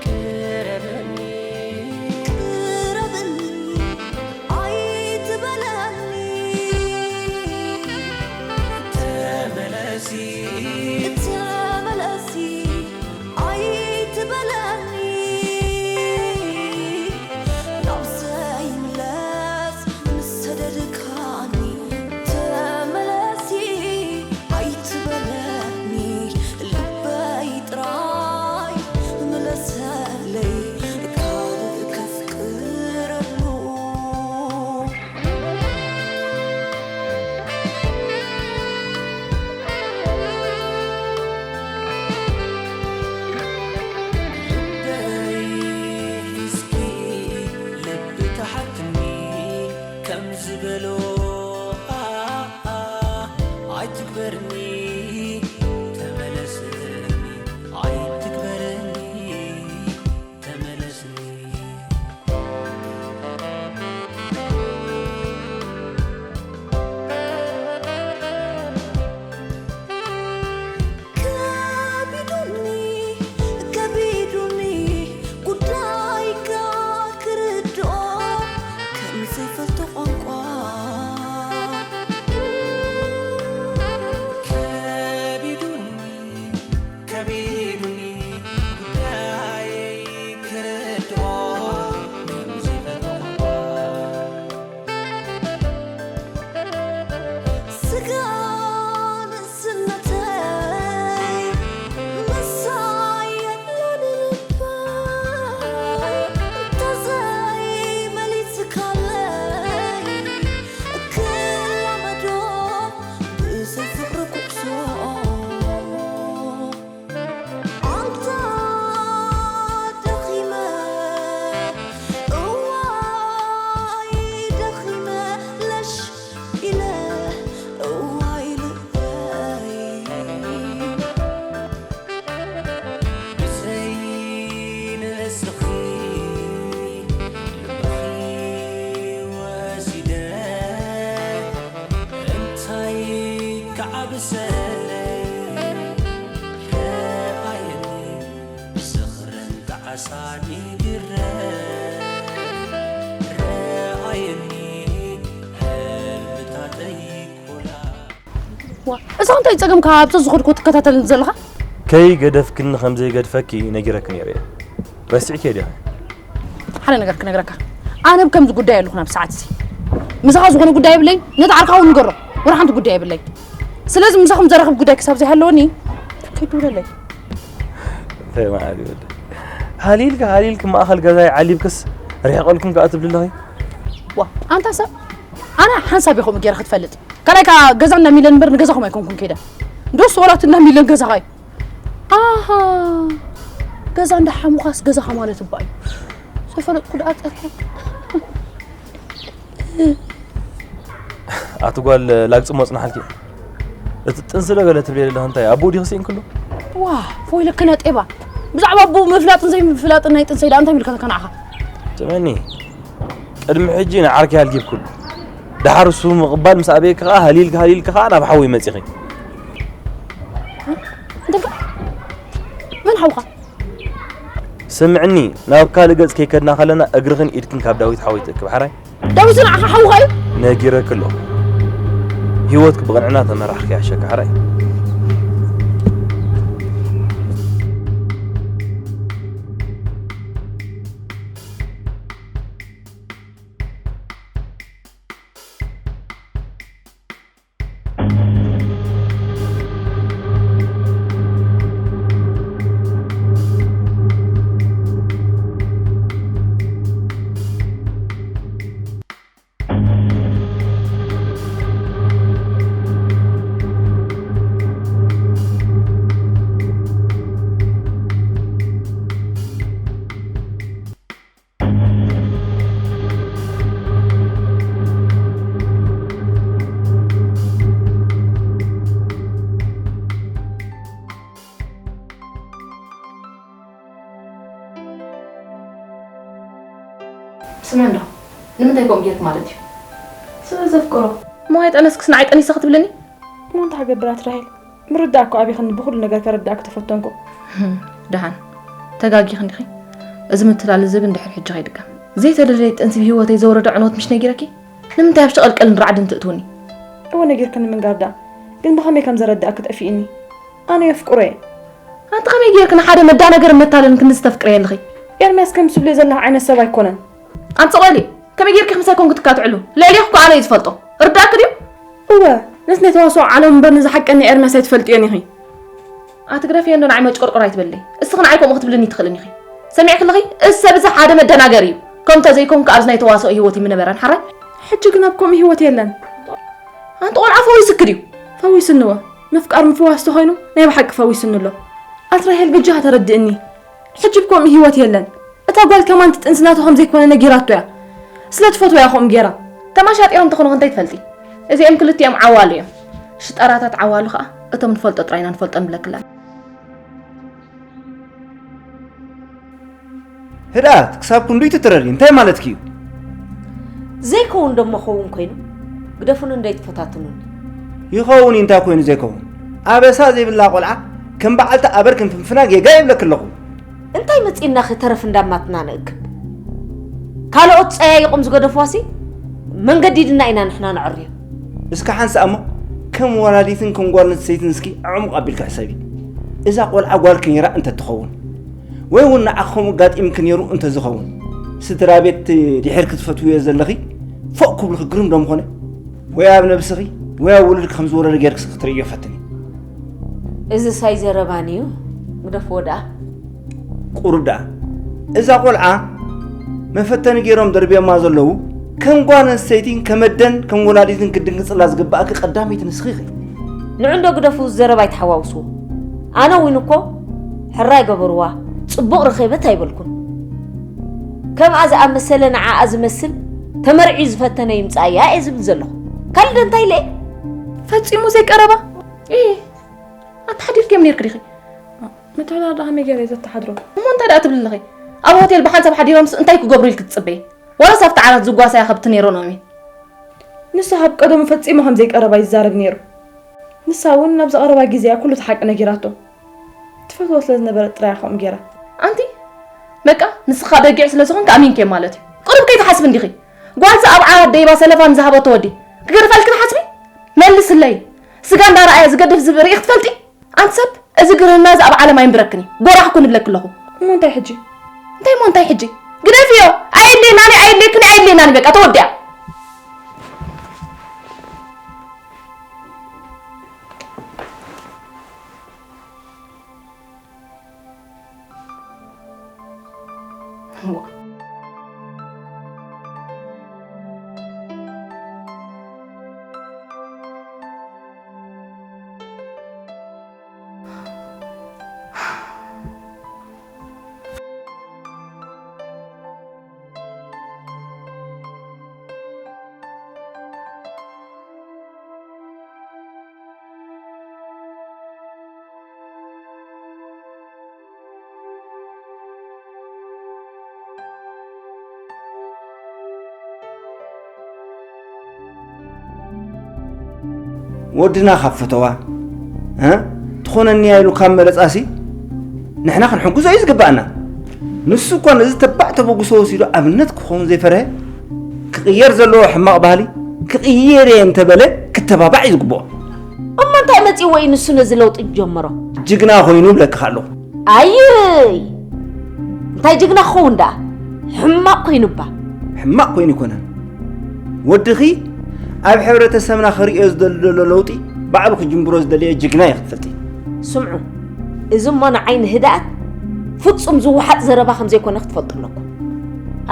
ቅረብኒ፣ ቅረብኒ፣ ኣይትበለኒ። ተመለሲ፣ ተመለሲ፣ ኣይትበለኒ። ናብ ዘይምለስ ምስ ሰደድካኒ፣ ተመለሲ ኣይትበለኒ። ልበይ ጥራይ ምለሰለይ፣ ካልእ ከፍቅረሉ። ልበይ እስኪ ልቢ ተሓትኒ ከም ዝበሎ፣ ኣ፣ ኣ፣ ኣይትግበርኒ፣ ተመለስኒ፣ ኣይትግበርኒ፣ ተመለስኒ። ከቢዱኒ፣ ከቢዱኒ ጉዳይካ ክርድኦ ከም ዘይፈልጦ ቋንቋ። ከቢዱኒ፣ ከቢዱኒ ጉዳየይ ክርድኦ ከም ዘይፈልጦ ቋንቋ። ስጋ ንእስነተይ ምሳይ የለን ልበይ፣ እንተዘይመሊስካለይ ክላመዶ ብዘይ ፍቕሪ ጉዕዞ። ኣንታ ደኺመ፣ እዋይ ደኺመ፣ ለሽ ኢለ፣ እዋይ ልበይ። ብዘይ ንስኺ ልብኺ ወሲደ፣ እንታይ ክዓብሰለይ? ረኣየኒ ዝኽርን ጣዕሳን ይግረም። ረኣየኒ ህልምታተይ ኮላ። ዋ፣ እዛ እንታይ ጸገምካ ኣብዛ ዝኸድኩ ትከታተልኒ ዘለኻ? ከይገደፍክኒ ከም ዘይገድፈኪ ነጊረኪ ነይረ እየ። ረሲዕኪ ዲኺ? ሓደ ነገር ክነግረካ። ኣነ ብከምዚ ጉዳይ ኣለኹ ናብ ሰዓት እዚ። ምሳኻ ዝኾነ ጉዳይ የብለይ፣ ነቲ ዓርካ እውን ንገሮ። ወላ ሓንቲ ጉዳይ የብለይ። ስለዚ ምሳኹም ዘራኽብ ጉዳይ ክሳብ ዘይሃለወኒ ከይትውለለይ። እንታይ መዓት ይወደ? ሃሊልካ፣ ሃሊልክ ማእኸል ገዛይ ዓሊብክስ ርሒቐልኩም ከኣ ትብሊ ኣለኺ? ዋ፣ ኣንታ ሰብ፣ ኣነ ሓንሳብ ኢኹም ገይረ ክትፈልጥ። ካልኣይ ከኣ ገዛ እንዳ ሚለን እምበር ንገዛኹም ኣይኮንኩን ከይደ። እንደውስ ወላ እቲ እንዳ ሚለን ገዛኻ እዩ። ኣሃ፣ ገዛ እንዳ ሓሙኻስ ገዛኻ ማለት እባ እዩ። ዘይፈለጥኩ ደኣ ጸርሐ። ኣቲ ጓል ላግጺ ሞ ጽናሓልኪ። እቲ ጥንሲ ዶ ገለ ትብሊ ዘለኺ እንታይ? ኣቦኡ ዲኺ ስኢንክሉ? ዋ፣ ፎይ ለክነ ጤባ። ብዛዕባ ኣቦኡ ምፍላጥን ዘይምፍላጥን ናይ ጥንሰይ ደኣ እንታይ ይምልከተካ ንዓኻ? ስምዕኒ፣ ቅድሚ ሕጂ ንዓርኪ ኣልጊብክሉ። ደሓር እሱ ምቕባል ምስ ኣበየኪ ከኣ ሃሊልኪ ሃሊልኪ ከኣ ናብ ሓዊ መጺኺ። እንታይ ኢልካ? መን ሓውኻ? ስምዕኒ፣ ናብ ካልእ ገጽ ከይከድና ከለና እግርኽን ኢድክን ካብ ዳዊት ሓወይ ትእክብ፣ ሓራይ? ዳዊት ንዓኻ ሓውኻ እዩ? ነጊረኪ ኣለኹ። ህይወትኪ ብቕንዕና ተመራሕኪ ይሕሸኪ፣ ሓራይ። ስምዕና፣ ንምንታይ ከምኡ ጌርክ ማለት እዩ? ስለዚ ዘፍቅሮ። እሞ ኣይጠነስክስ ንዓይ ጠኒሰ ክትብለኒ? እሞ እንታይ ክገብር ኣቲ ራሄል? ምርዳእ እኮ ኣቢኽኒ፣ ብኹሉ ነገር ከረዳእኪ ተፈተንኩ። ህም፣ ደሓን። ተጋጊኺ እንዲኺ። እዚ ምትላል እዚ ግን ድሕሪ ሕጂ ከይድገም። ዘይተደለየ ጥንሲ ብህይወተይ ዘውረደ ዕንወት ምሽ ነጊረኪ? ንምንታይ ኣብ ሸቐልቀልን ራዕድን ትእትውኒ? እወ ነጊርክኒ ምንጋር ደኣ። ግን ብኸመይ ከም ዘረዳእኪ ጠፊእኒ። ኣነ የፍቅሮ እየ። ኣንቲ ከመይ ጌርኪ ንሓደ መዳናገርን መታለልን ክንድዚ ተፍቅርዮ ኣለኺ? ኤርምያስ ከምዚ ትብልዮ ዘለኺ ዓይነት ሰብ ኣይኮነን። ኣንቲ ጸቕለሊ፣ ከመይ ጌርኪ ምሳይ ኮንኪ ትካትዕሉ? ልዕሌኺ እኮ ኣነ እየ ዝፈልጦ። ርዳእኪ ድዩ? እወ፣ ነቲ ናይ ተዋስኦ ዓለም እምበር ነዚ ሓቀኛ ኤርምያስ ኣይትፈልጥዮን ኢኺ። ኣትግደፍዮ እንዶ ንዓይ መጭቆርቆር ኣይትበልለይ። እስኺ ንዓይ ከምኡ ክትብልኒ ትኽእልን ኢኺ። ሰሚዕኪ ኣለኺ? እዚ ሰብ እዚ ሓደ መደናገሪ እዩ። ከም ተዘይኮንኩ ኣብዚ ናይ ተዋስኦ ህይወት ምነበረን ሓራይ። ሕጂ ግን ኣብ ከምኡ ህይወት የለን። ኣንቲ ቆልዓ ፈዊስኪ ድዩ? ፈዊስኒ እወ። ምፍቃር ምፍዋስ ተኾይኑ ናይ ብሓቂ ፈዊስኒ ኣሎ። ኣቲ ራሄል በጃኻ ተረድእኒ። ሕጂ ብ ከምኡ ህይወት የለን። እታ ጓል ከማን ትጥንሲ ናቱ ከም ዘይኮነ ነጊራቶ እያ። ስለ ትፈትዋ እያ ከምኡ ጌራ። ተማሻጢኦም እንተኾኑ እንታይ ትፈልጢ? እዚኦም ክልቲኦም ዓዋሉ እዮም። ሽጠራታት ዓዋሉ ኸኣ እቶም ንፈልጦ ጥራይ ኢና ንፈልጦም ብለክላ። ህድኣት፣ ክሳብ ክንዱይ ትትረሪ፣ እንታይ ማለትኪ እዩ? ዘይከውን ደሞ ኸውን ኮይኑ፣ ግደፉኒ እንደይትፈታትኑኒ። ይኸውን እዩ፣ እንታይ ኮይኑ ዘይከውን? ኣበሳ ዘይብላ ቆልዓ ከም በዓልቲ ኣበር ክንፍንፍና ጌጋ ይብለኪ ኣለኹ። እንታይ መጺእና ኸ ተረፍ እንዳማትና ንእክብ? ካልኦት ጸያይቖም ዝገደፍዋሲ መንገዲ ድና ኢና ንሕና ነዕርዮ። እስከ ሓንሳእ እሞ ከም ወላዲትን ከም ጓል ኣንስተይትን እስኪ ኣዕሙቕ ኣቢልኪ ሕሰቢ። እዛ ቆልዓ ጓልኪ ነይራ እንተትኸውን፣ ወይ እውን ንዓኺ ከምኡ ኣጋጢምኪ ነይሩ እንተዝኸውን፣ ስድራ ቤት ድሒርኪ ትፈትውዮ ዘለኺ ፎእ ክብልኺ ግርም ዶ ምኾነ? ወይ ኣብ ነብስኺ ወይ ኣብ ውሉድኪ ከም ዝወረደ ጌርኪ እስኪ ክትርእዮ ፈትኒ። እዚ ሳይ ዘረባን እዩ፣ ግደፍዎ ደኣ። ቁሩብ ደኣ እዛ ቆልዓ መፈተኒ ገይሮም ደርብዮማ ዘለዉ ከም ጓል ኣንስተይቲ ከም ኣደን ከም ወላዲትን ክድንግጽላ ዝግባእኪ ቀዳመይቲ ንስኺ ኢኺ። ንዑ እንዶ ግደፉ፣ ዘረባ ኣይትሓዋውስዎ። ኣነ እውን እኮ ሕራይ ገበርዋ፣ ጽቡቕ ረኸበት ኣይበልኩን። ከምኣ ዝኣመሰለ ንዓኣ ዝመስል ተመርዕዩ ዝፈተነ ይምጻእያ እየ ዝብል ዘለኹ። ካልእ ዶ እንታይ ኢለ እየ? ፈጺሙ ዘይቀረባ? እይ፣ ኣተሓዲርክዮም ነይርኪ ዲኺ? ምትሕዳር ደኣ ከመይ ገይረ እየ ዘተሓድሮ? እሞ እንታይ ደኣ ትብሊ ኣለኺ? ኣብ ሆቴል ብሓንሳብ ሓዲሮምስ እንታይ ክገብሩ ኢልኪ ትጽበዪ? ዋላስ ኣብቲ ዓራት ዝጓሳያ ከብቲ ነይረኖም እየን? ንሱ ካብ ቀደሙ ፈጺሙ ከም ዘይቀረባ ይዛረብ ነይሩ። ንሳ እውን ናብዚ ቀረባ ግዜኣ ኩሉ እቲ ሓቂ ነጊራቶ። ትፈትዎ ስለ ዝነበረት ጥራይ እያ ከምኡ ገይራ። ኣንቲ፣ በቃ ንስኻ በጊዕ ስለ ዝኾንካ ኣሚንክዮ ማለት እዩ። ቁሩብ ከይትሓስቢ እንዲኺ። ጓልሲ ኣብ ዓራት ደይባ ሰለፋ ንዝሃበቶ ወዲ ክገድፋልኪ ትሓስቢ? መልስለይ። ስጋ እንዳረኣየ ዝገድፍ ዝብኢ ርኢኺ ትፈልጢ? ኣንቲ ሰብ፣ እዚ ግርህና እዚ ኣብ ዓለም ኣይንብረክን እዩ። ጎራሕኩ ንብለኪ ኣለኹ። እሞ እንታይ ሕጂ? እንታይ እሞ እንታይ ሕጂ? ግደፍዮ። ኣየድልየናን እዩ፣ ኣየድልየክን እዩ፣ ኣየድልየናን እዩ። በቃ ተወዲኣ። ወድና ካብ ፈተዋ፣ እ? ትኾነኒ እያ ኢሉ ካብ መረጻሲ፣ ንሕና ክንሕግዞ እዩ ዝግባኣና። ንሱ እኳ ነዚ ተባዕ ተበግሶ ወሲዱ ኣብነት ክኸውን ዘይፈረሀ፣ ክቕየር ዘለዎ ሕማቕ ባህሊ ክቕየር እየ እንተበለ ክተባባዕ እዩ ዝግብኦ። እሞ እንታይ መጺእዎ እዩ ንሱ ነዚ ለውጢ ዝጀመሮ? ጅግና ኮይኑ እብለካ ኣለኹ። ኣይይ! እንታይ ጅግና ክኸውን ደኣ? ሕማቕ ኮይኑ እባ። ሕማቕ ኮይኑ ኣይኮነን። ወድኺ ኣብ ሕብረተሰብና ክርእዮ ዝደሊ ዘሎ ለውጢ ባዕሉ ክጅምሮ ዝደለየ ጅግና እዩ ክትፈልጢ። ስምዑ፣ እዚ እሞ ንዓይ ንህድኣት ፍጹም ዝወሓጥ ዘረባ ከም ዘይኮነ ክትፈልጡ ኣለኩም።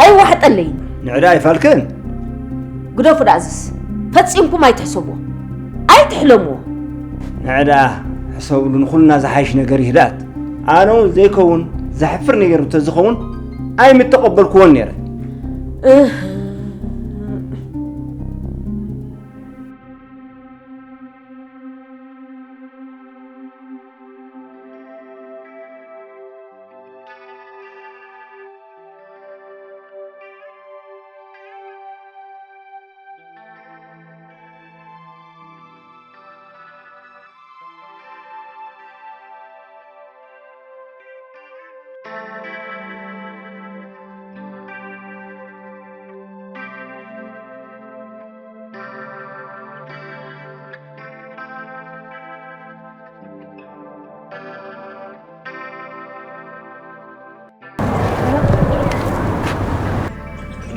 ኣይወሓጠለይን። ንዕዳ ኣይፋልክን። ግደፉ ደኣ እዝስ ፈጺምኩም ኣይትሕሰብዎ። ኣይትሕለምዎ። ንዕዳ ሕሰብሉ፣ ንኹልና ዝሓይሽ ነገር እዩ ህድኣት። ኣነ እውን ዘይከውን ዘሕፍር ነገር እንተዝኸውን ኣይምተቐበልክዎን ነይረ። እህ።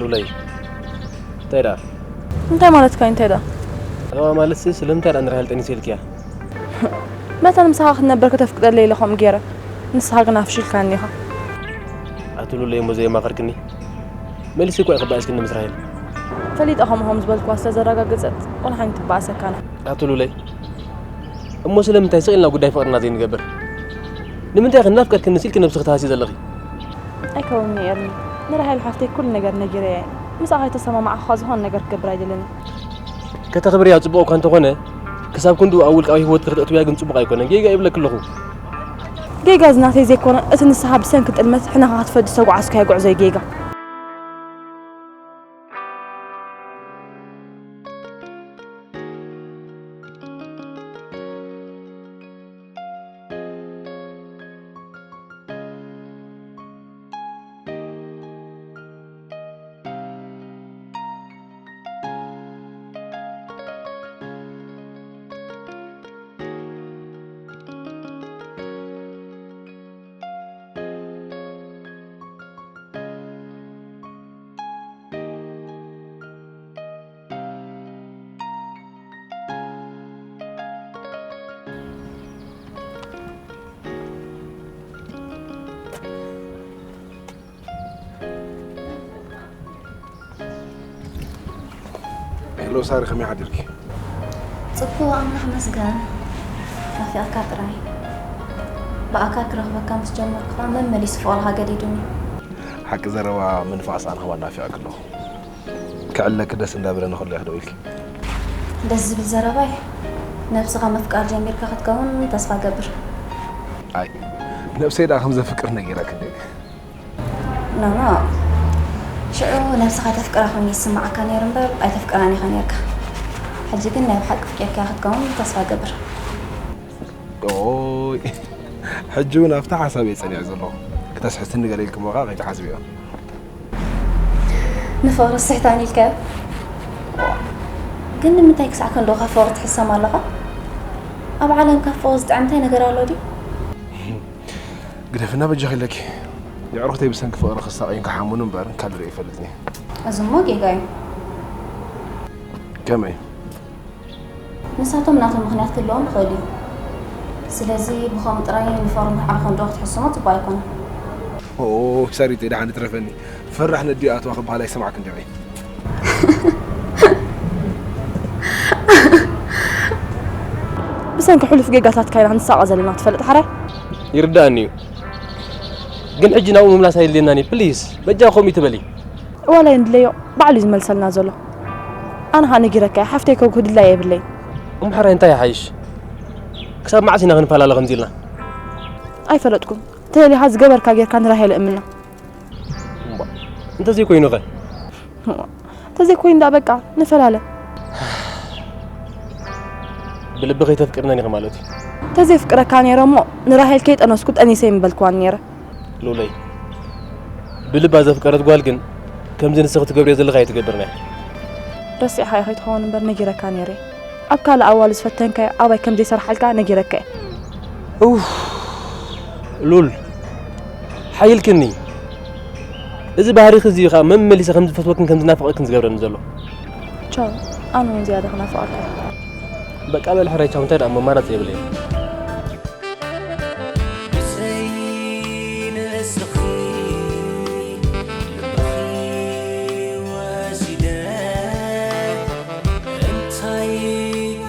ሉለይ፣ እንታይ ደኣ? እንታይ ማለትካ እዩ? እንታይ ደኣ? እዋ ማለትሲ፣ ስለምንታይ ደኣ ንራሄል ጠኒሰ ኢልክያ? መታን ምሳኻ ክትነብር ከተፍቅደለይ ኢለ ከምኡ ገይረ። ንስኻ ግን ኣፍሺልካኒ ኢኻ። ኣቲ ሉለይ፣ እሞ ዘየማኸርክኒ? መሊሰ እኳ ይቕባእ እስኪ ምስ ራሄል። ፈሊጠ ከምኡ ከም ዝበልክዋ ስለ ዘረጋገጸት፣ ቆልሓ ኣይትበኣሰካን። ኣቲ ሉለይ፣ እሞ ስለምንታይ ስቕ ኢልና ጉዳይ ፍቕርና ዘይንገብር? ንምንታይ ኢኺ እናፍቀርክንስ ኢልኪ ነብስኺ ትሃስዪ ዘለኺ? ኣይከውንን'ዩ ኤርሚ። ንራሄል ሓፍተይ ኩሉ ነገር ነጊረያ እየ። ምስኣ ከይተሰማማዕኩ ዝኾነ ነገር ክገብር ኣይደልን እየ። ከተኽብርያ ጽቡቕ እኳ እንተኾነ፣ ክሳብ ክንድኡ ኣብ ውልቃዊ ህይወትኪ ከተእትውያ ግን ጽቡቕ ኣይኮነን። ጌጋ ይብለኪ ኣለኹ። ጌጋ እዚ ናተይ ዘይኮነ፣ እቲ ንስኻ ብሰንኪ ጥልመት ሕነኻ ክትፈዲ ዝተጓዓዝካዮ ጉዕዞ እዩ ጌጋ። ሄሎ ሳሪ፣ ከመይ ሓዲርኪ? ጽቡቕ፣ ኣምላኽ መስገን። ናፊቕካ ጥራይ። ብኣካል ክረኽበካ ምስ ጀመርኩ ኸኣ መመሊሱ ፍቕርኻ ገዲዱኒ። ሓቂ ዘረባ ምንፋቕ ሰኣን ኸማን ናፊቐኪ ኣለኹ። ክዕለኪ ደስ እንዳበለኒ ከሎ ኢኺ ደዊልኪ። ደስ ዝብል ዘረባ እዩ። ነብስኻ ምፍቃር ጀሚርካ ክትከውን ተስፋ ገብር። ኣይ፣ ነብሰይ ደኣ ከም ዘፍቅር ነጊረኪ እንዴ? ኖ፣ ኖ። ሽዑ ነብስኻ ተፍቅራ ኮይኑ ይስምዓካ ነይሩ እምበር ኣይተፍቅራን ኢኻ ነይርካ። ሕጂ ግን ናይ ብሓቂ ፍቂርካያ ክትከውን ተስፋ ገብር። ኦይ፣ ሕጂ እውን ኣብቲ ሓሳብ እየ ጸኒዐ ዘለኹ። ክተስሕትኒ ገለ ኢልክሞ ከኣ ከይትሓስብዮ። ንፍቕሪ ስሕታን ኢልካዮ? ግን ንምንታይ ክሳዕ ክንድኡ ካብ ፍቕሪ ትሕሰም ኣለኻ? ኣብ ዓለም ካብ ፍቕሪ ዝጥዕም እንታይ ነገር ኣሎ ድዩ? ግደፍና በጃኺ ኢለኪ። የዕሩኽተይ ብሰንኪ ፍቕሪ ክሳቐዩን ክሓሙን እምበር ካልእ ርእየ ኣይፈልጥን እየ። እዚ እሞ ጌጋ እዩ። ከመይ? ንሳቶም ናቶም ምኽንያት ክህልዎም ይኽእል እዩ። ስለዚ ብኸምኡ ጥራይ ንፍቕርን ርሕራሕን ዶ ክትሕስሞ ጽቡቕ ኣይኮነን። ኦ፣ ሳሪተይ ደሓን ትረፈኒ። ፈራሕ ነዲኡ ኣትዋ ክበሃል ኣይሰማዕክን ዲኺ? ብሰንኪ ሕሉፍ ጌጋታትካ ኢና ክንሳቐ ዘለና ትፈልጥ ሓራይ? ይርድኣኒ እዩ። ግን ሕጂ ናብኡ ምምላስ ኣየድልየናን እዩ። ፕሊስ፣ በጃ ከምኡ ይትበሊ። ዋላ የንድለዮ፣ ባዕሉ እዩ ዝመልሰልና ዘሎ። ኣነ ኸኣ ነጊረካ እየ፣ ሓፍተይ ከጉህድላ የብለይን። እሞ ሕራይ እንታይ ይሓይሽ? ክሳብ መዓስ ኢና ክንፈላለ ከምዚ ኢልና? ኣይፈለጥኩን። ተደሊኻ ዝገበርካ ጌርካ ንራሄል እምና። እምባ፣ እንተዘይኮይኑ ኸ? እዋ፣ እንተዘይኮይኑ ደኣ በቃ ንፈላለ። ብልቢ ከይተፍቅርነን ኢኺ ማለት እዩ? እንተዘይፍቅረካ ነይረ እሞ ንራሄል ከይጠነስኩ ጠኒሰ ምበልክዋን ነይረ። ሉለይ፣ ብልባ ዘፍቀረት ጓል ግን ከምዚ ንስኺ ትገብርዮ ዘለኺ ኣይትገብርን እያ። ረሲዕኻዮ ከይትኸውን እምበር ነጊረካ ነይረ። ኣብ ካልእ ኣዋልድ ዝፈተንካዮ ኣባይ ከም ዘይሰርሓልካ ነጊረካ እየ። ኡፍ፣ ሉል፣ ሓይልክኒ። እዚ ባህሪኺ እዚ እዩ ኸኣ መመሊሰ ከም ዝፈትወክን ከም ዝናፍቐክን ዝገብረኒ ዘሎ። ቻው፣ ኣነ እውን ዝያዳ ክናፍቐካ እየ። በቃ በል ሕራይ ቻው፣ እንታይ ደኣ መማረፂ የብለይን። ብዘይ ንስኺ ልበኺ ወሲደ እንታይ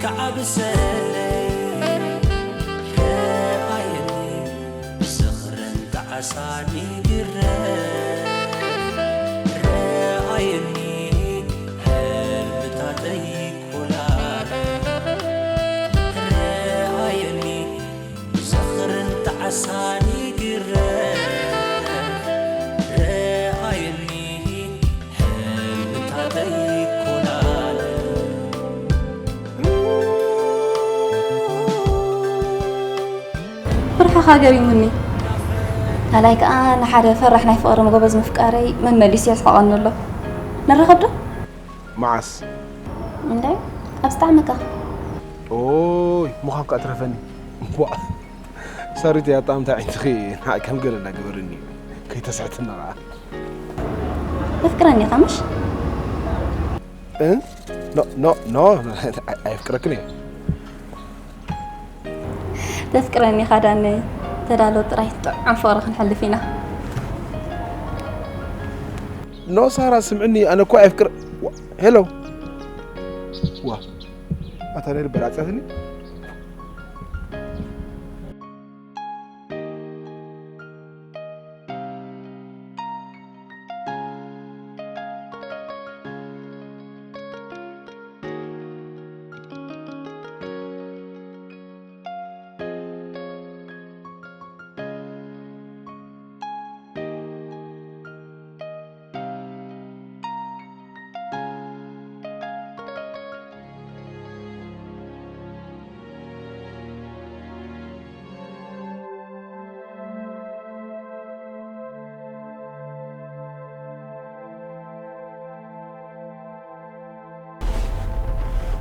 ክዓብሰለይ? ረኣየኒ ዝኽርን ጣዕሳን ይግረፍ። ረኣየኒ ሕልምታተይ ኮላል። ረኣየኒ ዝኽርን ጣዕሳን ይግረፍ። ረኣየኒ ሕልምታተይ ኮላል። ፍርሕኻ ገሪሙኒ። ካልኣይ ከኣ ንሓደ ፈራሕ ናይ ፍቕሪ ጎበዝ ምፍቃረይ መመሊሱ የስሕቐኒ ኣሎ። ንራኸብ ዶ? መዓስ? እንደ ኣብ ዝጠዓመካ። ኦይ፣ ምዃን ከኣ ትረፈኒ። ዋ፣ ሳሪት እያ ኣጣምታ ዓይንትኺ ንዓይ ከም ገለ እንዳገበረኒ እዩ። ከይተስሕትና ከኣ። ተፍቅረኒ ኢኻ ምሽ? እ? ኖ፣ ኖ፣ ኖ፣ ኣይ-፣ ኣየፍቅረክን እየ። ተፍቅረኒ ኢኻ ዳነይ። ተዳሎ ጥራይ ጥዑም ፍቕሪ ክንሕልፍ ኢና። ኖ፣ ሳራ፣ ስምዕኒ፣ ኣነ እኮ ኣየፍቅረ-፣ ዋ-፣ ሄሎ። ዋ፣ ኣታ ነይ ልበል ኣጽያትኒ።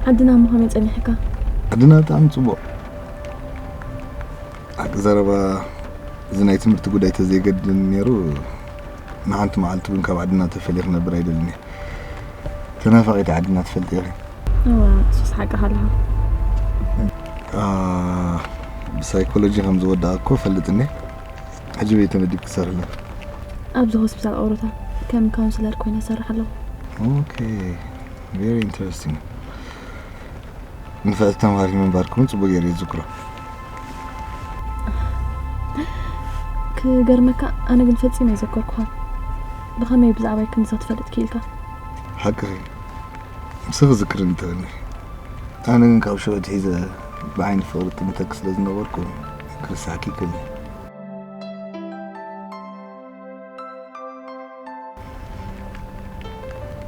ዓድና እሞ ከመይ ጸኒሕካ? ዓድና ብጣዕሚ ጽቡቕ። ሓቂ ዘረባ፣ እዚ ናይ ትምህርቲ ጉዳይ ተዘይገድን ነይሩ፣ ንሓንቲ መዓልቲ እውን ካብ ዓድና ተፈልየ ክነብር ኣይደልን እየ። ተናፋቒት ዓድና ትፈልጢ ኢኺ። እወ፣ እሱስ ሓቅኻ ኣለኻ። አ፣ ብሳይኮሎጂ ከም ዝወዳእኩ እፈልጥ እኔ። ሕጂ በይ ተመዲብኪ ትሰርሒ ኣለኺ? ኣብዚ ሆስፒታል ኣውሮታ ከም ካውንስለር ኮይነ እሰርሕ ኣለኹ። ኦኬ፣ very interesting። ንፍዕቲ ተምሃሪት ምንባርኩም ጽቡቅ ገይረ ይዝክሮ። ክገርመካ ኣነ ግን ፈጺመ ኣይዘከርኩኻን። ብኸመይ ብዛዕባይ ክንድዚ ክትፈልጥ ክኢልካ? ሓቅኺ፣ ንስኺ ክዝክርኒ ትኽእልኒ። ኣነ ግን ካብ ሽዑ ኣትሒዘ ብዓይኒ ፍቕሪ ጥምተኪ ስለ ዝነበርኩ ክርስሓኪ ይክእልኒ።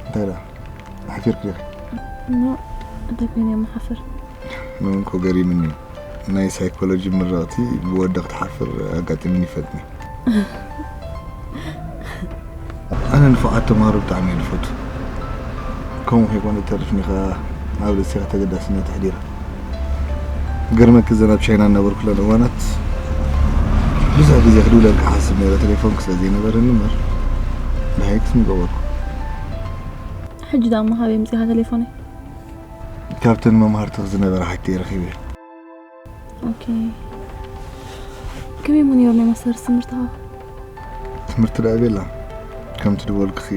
እንታይ ደኣ ሓፊርኪ ዲኺ? ኖ፣ እንታይ ኮይነ እየ ምሓፍር? ንእንኮ ገሪምኒ እዩ። ናይ ሳይኮሎጂ ምረቕቲ ብወዲ ክትሓፍር ኣጋጢምኒ ይፈልጥኒ። ኣነ ንፉዓት ተምሃሮ ብጣዕሚ እየ ዝፈቱ። ከምኡ ከይኮነ ተሪፍኒ ከኣ ኣብ ርእሲኻ ተገዳስነት ኣሕዲረ። ገርመኪ እዘን ኣብ ቻይና እናበርኩለን እዋናት ብዙሕ ግዜ ክድውለልካ ሓስብ ነይረ፣ ቴሌፎንኪ ስለ ዘይነበረኒ እምበር ደሃይክስ ምገበርኩ። ሕጂ ደኣ እሞ ካበይ ኣምጺኻ ቴሌፎነይ? ካብተን መምሃርትኺ ዝነበራ ሓይተይ ረኺበ። ኦኬ። ከመይ እሞ ነይሩ ናይ ማስተርስ ትምህርትኻ? ትምህርቲ ደኣ ቤላ፣ ከምቲ ዝበልኩኺ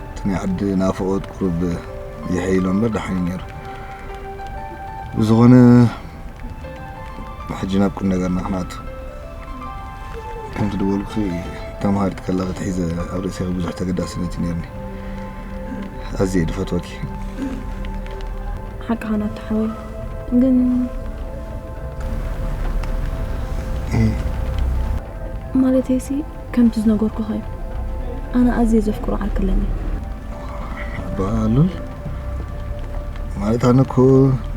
እቲ ናይ ዓዲ ናፍቖት ቁሩብ የሐይሎ እምበር ደሓን እዩ ነይሩ። ብዝኾነ ሕጂ ናብ ቁም ነገርና ክንኣቱ። ከምቲ ዝበልኩኺ ተምሃሪት ከለኺ ኣትሒዘ ኣብ ርእሲኺ ብዙሕ ተገዳስነት እዩ ነይርኒ። ኣዝየ እየ ዝፈትወኪ። ሓቅኻ ናቱ ሓወይ፣ ግን እህ። ማለተይሲ ከምቲ ዝነገርኩኻ እዩ። ኣነ ኣዝየ ዘፍቅሮ ዓርኪ ኣለኒ። ኣባ ሉል፣ ማለት ኣነ እኮ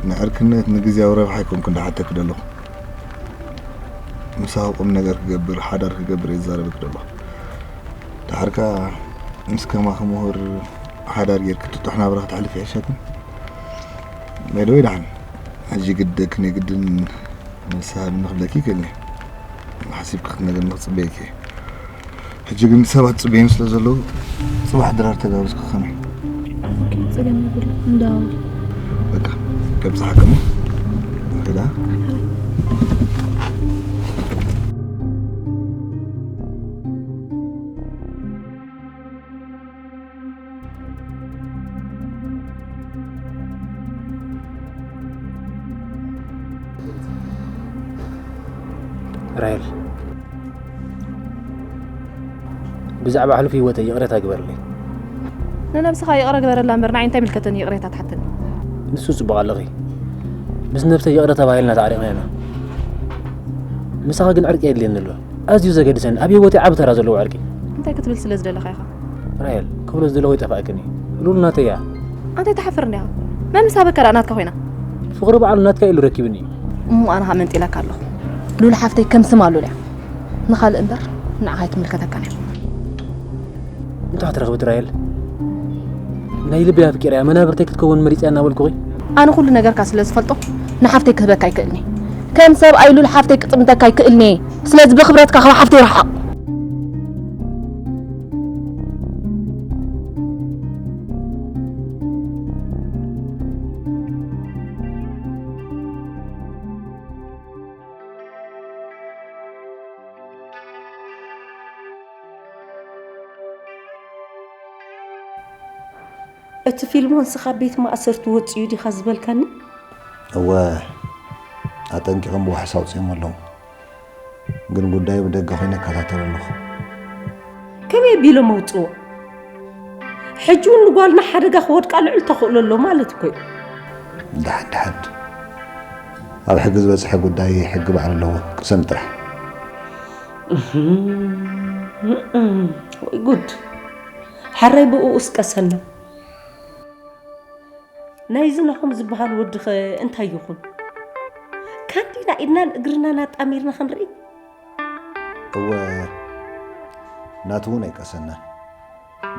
ንዕርክነት ንግዝያዊ ረብሓ ኣይኮንኩን ዝሓተኪ ዘለኹ። ምሳኺ ቁም ነገር ክገብር፣ ሓዳር ክገብር እየ ዝዛረበኪ ዘለኹ። ደሓር ከኣ ምስ ከማኺ ምሁር ሓዳር ጌርኪ ጥጡሕ ናብራ ክተሕልፊ ይሕሸክን። ባይ ዘ ወይ ደሓን፣ ሕጂ ግደክን የግድን መልሲ ሃብኒ ክብለኪ ይክእል እየ። ሓሲብኪ ክትነግርኒ ክጽበየኪ እየ። ሕጂ ግን ሰባት ጽበዮም ስለ ዘለዉ ጽባሕ ድራር ተጋብዝኪ ከመይ? ኦኬ፣ ጸገም የብሉን። እንዳወል። በቃ፣ ከብጽሓኪ እሞ ንኺዳ። ራሄል፣ ብዛዕባ ሕሉፍ ህይወተይ ይቕሬታ ግበርለይ። ንነብስኻ ይቕረ ግበረላ እምበር ንዓይ እንታይ ምልከተኒ ይቕሬታ ትሓተኒ? ንሱ ጽቡቕ ኣለኺ። ምስ ነብሰይ ይቕረ ተባሂልና ተዓሪቕና ኢና። ምሳኺ ግን ዕርቂ የድልየኒ ኣሎ። ኣዝዩ ዘገድሰኒ፣ ኣብ ህይወተይ ዓቢ ተራ ዘለዎ ዕርቂ። እንታይ ክትብል ስለ ዝደለኻ ኢኻ? ራሄል፣ ክብሎ ዝደለኹ ይጠፍኣክኒ። ሉል ናተይ እያ። ኣንታይ ትሓፍር እንዲኻ? መን ምስ ሃበካ ደኣ ናትካ ኮይና? ፍቕሪ በዓሉ ናትካ ኢሉ ረኪብኒ። እሞ ኣነ ኸኣ መንጢለካ ኣለኹ። ሉል ሓፍተይ ከም ስማ ሉል እያ። ንኻልእ እምበር ንዓኻ ኣይትምልከተካን እያ። እንታይ ክትረኽቢ ትራየል? ናይ ልቢ ኣፍቂረያ መናብርተይ ክትከውን መሪፀያ እናበልኩኺ። ኣነ ኩሉ ነገርካ ስለ ዝፈልጦ ንሓፍተይ ክህበካ ኣይክእልኒ። ከም ሰብኣይ ሉል ሓፍተይ ክጥምተካ ኣይክእልኒ። ስለዚ ብክብረትካ ካብ ሓፍተይ ርሓቕ። እቲ ፊልሞንስ ካብ ቤት ማእሰርቲ ወጺኡ ዲኻ ዝበልካኒ? እወ፣ ኣጠንቂቖም ብዋሕስ ኣውጺኦም ኣለዉ። ግን ጉዳዩ ብደገ ኮይነ እከታተሎ ኣለኹ። ከመይ ኣቢሎም ኣውጽዎ? ሕጂ እውን ንጓልና ሓደጋ ክወድቃ ልዑል ተኽእሎ ኣሎ ማለት እኮ እዩ። ድሓን ድሓን ኣብ ሕጊ ዝበፅሐ ጉዳይ ሕጊ ባዕሉ ኣለዎ። ቅሰን ጥራሕ። ወይ ጉድ! ሓራይ ብኡ እስቀሰና። ናይዚ ናሆም ዝበሃል ወድኸ እንታይ ይኹን? ካንዲና ኢድናን እግርናን ኣጣሚርና ክንርኢ? እወ ናቱ እውን ኣይቀሰናን።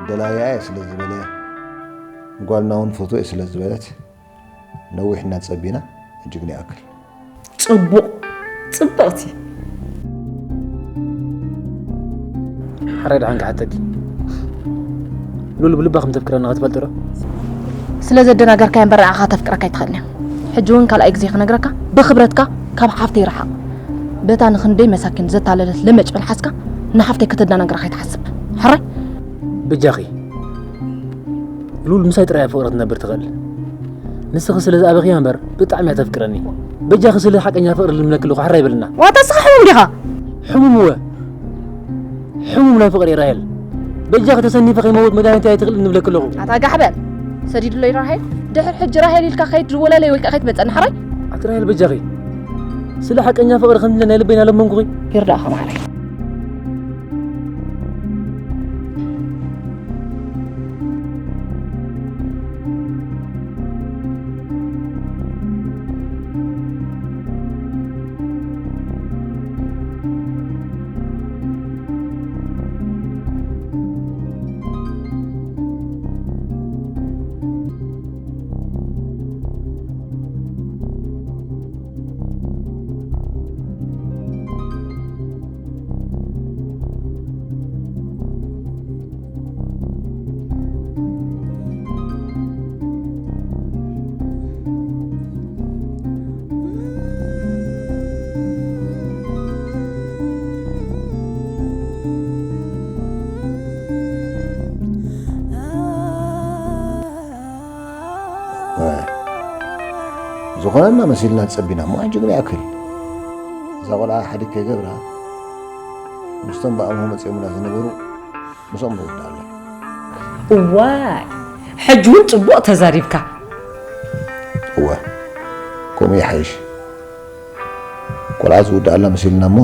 ደላያ እየ ስለ ዝበለ ጓልና እውን ፈትወ እየ ስለ ዝበለት ነዊሕ እናጸቢና እጅግን ይኣክል። ጽቡቕ ጽብቕቲ ሓራይ ደሓን ክሓተኪ ሉል ብልባ ከም ተፍቅረና ክትፈልጢ ዶ? ስለ ዘደናገርካያ እምበር ንዓኻ ተፍቅረካ ኣይትኽእልን እያ። ሕጂ እውን ካልኣይ ግዜ ክነግረካ ብኽብረትካ ካብ ሓፍተይ ርሓቕ። በታ ንኽንደይ መሳኪን ዘታለለት ለመጭ መልሓስካ ንሓፍተይ ከተደናግራ ከይትሓስብ። ሕራይ? በጃኺ ሉል ምሳይ ጥራይ እያ ፍቕሪ ክትነብር ትኽእል። ንስኺ ስለ ዝኣበኽያ እምበር ብጣዕሚ እያ ተፍቅረኒ። በጃኺ ስለ ሓቀኛ ፍቕሪ ልምለኪ ኣለኹ ሕራይ በልና። ዋታ ንስኻ ሕሙም ዲኻ? ሕሙም እወ ሕሙም ናይ ፍቕሪ ራሄል በጃኺ ተሰኒፈ ከይመውት መድሃኒት ኣይትኽእል ንብለኪ ኣለኹ። ኣታ ጋሕ በል ሰዲድለይ ራሄል ድሕር ሕጂ ራሄል ኢልካ ከይትድወለለይ ወይ ከዓ ከይትመፀኒ ሕራይ። ኣቲ ራሄል በጃኺ ስለ ሓቀኛ ፍቕሪ ከምቲ ናይ ልበይ እናለመንኩኺ። ይርዳእኻ ማዕረይ። ዝኾነና መሲልና ጸቢና እሞ ሕጂ ግን ይኣክል እዛ ቆልዓ ሓዲግ ከይገብራ ምስቶም ብኣምሆ መጺኦምና ዝነበሩ ምስኦም ንወድእ ኣሎ። እዋይ ሕጂ እውን ጽቡቕ ተዛሪብካ። እወ ከምኡ ይሓይሽ። ቆልዓ ዝውድኣላ መሲልና እሞ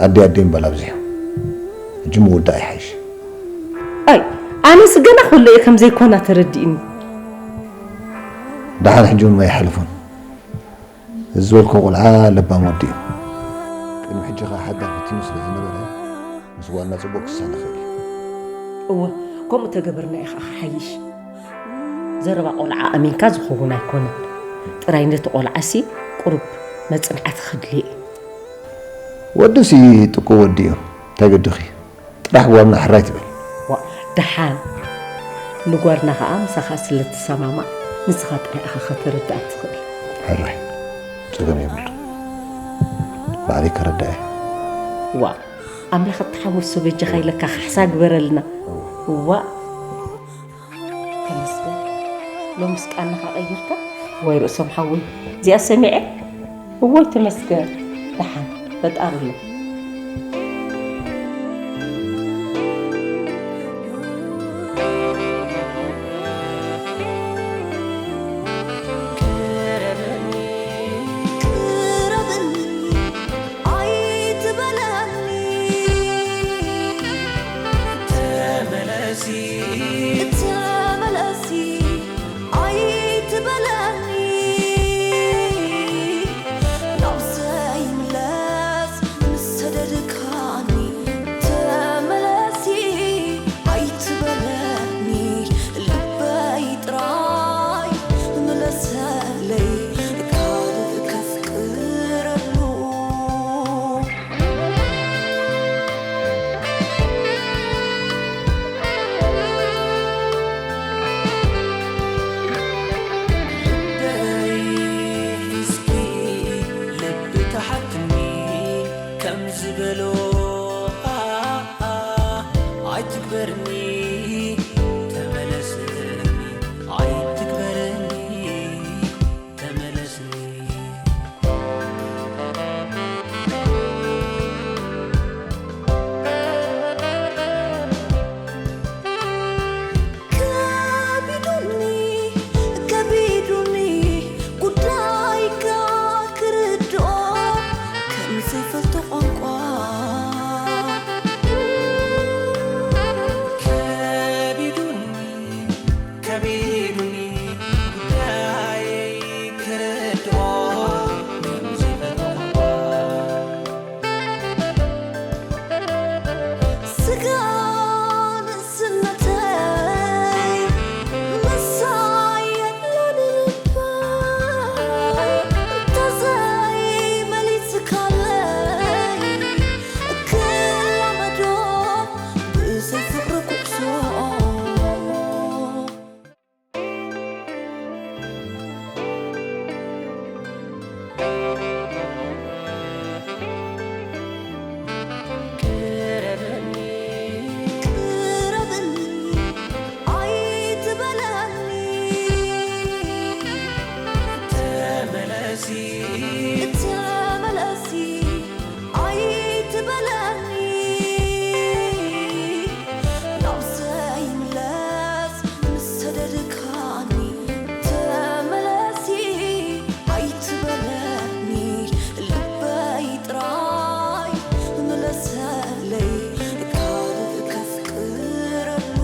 ኣዲ ኣዲ ምባል ኣብዚሑ። ሕጂ ምውዳእ ይሓይሽ። ኣይ ኣነስ ገና ኩሎ እየ ከም ዘይኮና ተረዲእኒ። ደሓን ሕጂ እውን ኣይሓልፎን። እዚ ዝበልኮ ቆልዓ ለባም ወዲ እዩ። ቅድሚ ሕጂ ኸዓ ሓዳር ፈቲኑ ስለ ዝነበረ ምስ ጓልና ጽቡቕ ክሳነ ይኽእል እዩ። እወ ከምኡ ተገበርና ኢኻ ክሓይሽ። ዘረባ ቆልዓ ኣሚንካ ዝኸውን ኣይኮነን። ጥራይ ነቲ ቆልዓሲ ቁሩብ መጽንዓቲ ከድልዮ እዩ። ወድሲ ጥቁ ወዲ እዩ። እንታይ ገድኺ? ጥራሕ ጓልና ሕራይ ትበል። ዋእ ደሓን ንጓልና ኸዓ ምሳኻ ስለ ትሰማማዕ ንስኻ ጥራይ ኢኻ ከተረድኣ ትኽእል። ሕራይ ጸገም የብሉ ባዕለይ ከረድኣ እየ። ዋእ ኣምላኽ ኣተሓወሶ በጃኻ ኢለካ ካሕሳ ግበረልና። ዋእ ተመስገን ሎምስ ቃልኻ ቀይርካ። ወይ ርእሶም ሓወይ እዚኣ ሰሚዐ እወይ ተመስገን ደሓን ፈጣሪ ኣሎ። በርኒ ተመለስኒ፣ ኣይትግበረኒ፣ ተመለስኒ። ከቢዱኒ፣ ከቢዱኒ ጉዳይካ ክርድኦ ከም ዘይፈልጦ ቋንቋ። ከቢዱኒ፣ ከቢዱኒ ጉዳየይ ክርድኦ ከም ዘይፈልጦ ቋንቋ። ስጋ ንእስነተይ ምሳይ የሎን ልበይ፣ እንተዘይመሊስካለይ ክላመዶ ብዘይ ፍቕሪ ኩዕሶ። ቅረበኒ፣ ቅረበኒ፣ ኣይትበለኒ። ተመለሲ፣ ተመለሲ፣ ኣይትበለኒ። ናብ ዘይምለስ ምስ ሰደድካኒ ተመለሲ ኣይትበለኒ፣ ልበይ ጥራይ ምለሰለይ ካልእ ከፍቅረሉ።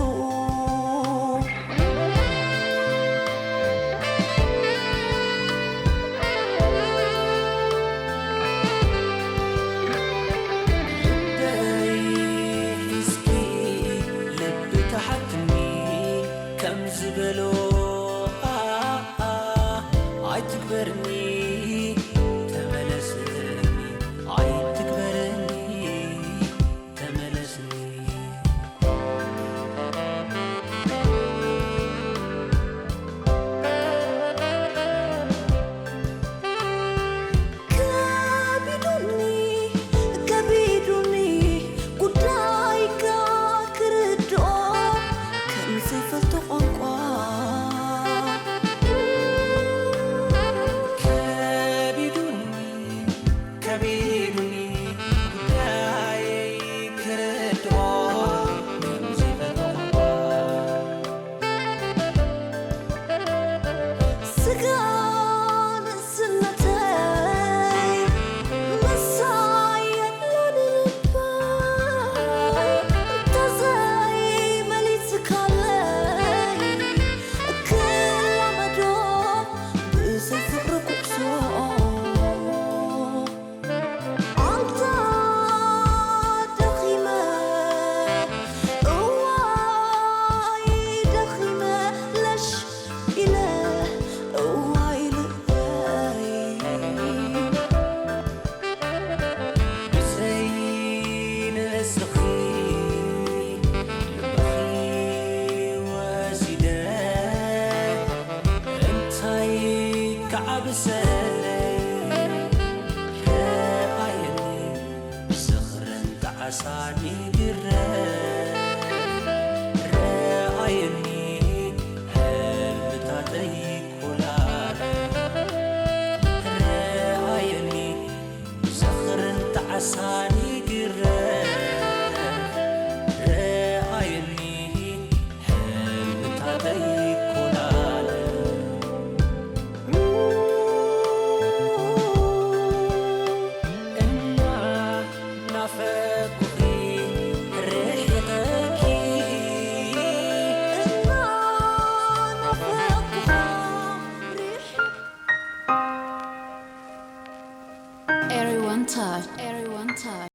ልበይ ሒዝኪ ልቢ ተሓትኒ ከም ዝበሎ ኣይትግበርኒ፣ ተመለስኒ፣ ኣይትግበርኒ፣ ተመለስኒ። ከቢዱኒ፣ ከቢዱኒ ጉዳይካ ክርድኦ ከም ዘይፈልጦ ቋንቋ። ከቢዱኒ፣ ከቢዱኒ ጉዳየይ ክርድኦ ከም ዘይፈልጦ ቋንቋ። ስጋ ንእስነተይ ምሳይ የሎን ልበይ፣ እንተዘይመሊስካለይ ክላመዶ ብዘይ ፍቕሪ ኩዕሶ። ኣንታ ደኺመ፣ እዋይ ደኺመ፣ ለሽ ኢለ፣ እዋይ ልበይ። ብዘይ ንስኺ ልበኺ ወሲደ፣ እንታይ ክዓብሰለይ ረኣየኒ፣ ዝኽርን ጣዕሳን ይግረፍ ረኣየኒ፣ ህልምታተይ ኮላር ረኣየኒ፣ ዝኽርን ጣዕሳን ይግረፍ ረኣየኒ፣ ህልምታተይ ኮላል። እና ናፈቅኩኺ ርሒቐኪ። እና ናፈቅኩኻ ርሒቐኪ። Everyone touch, everyone touch.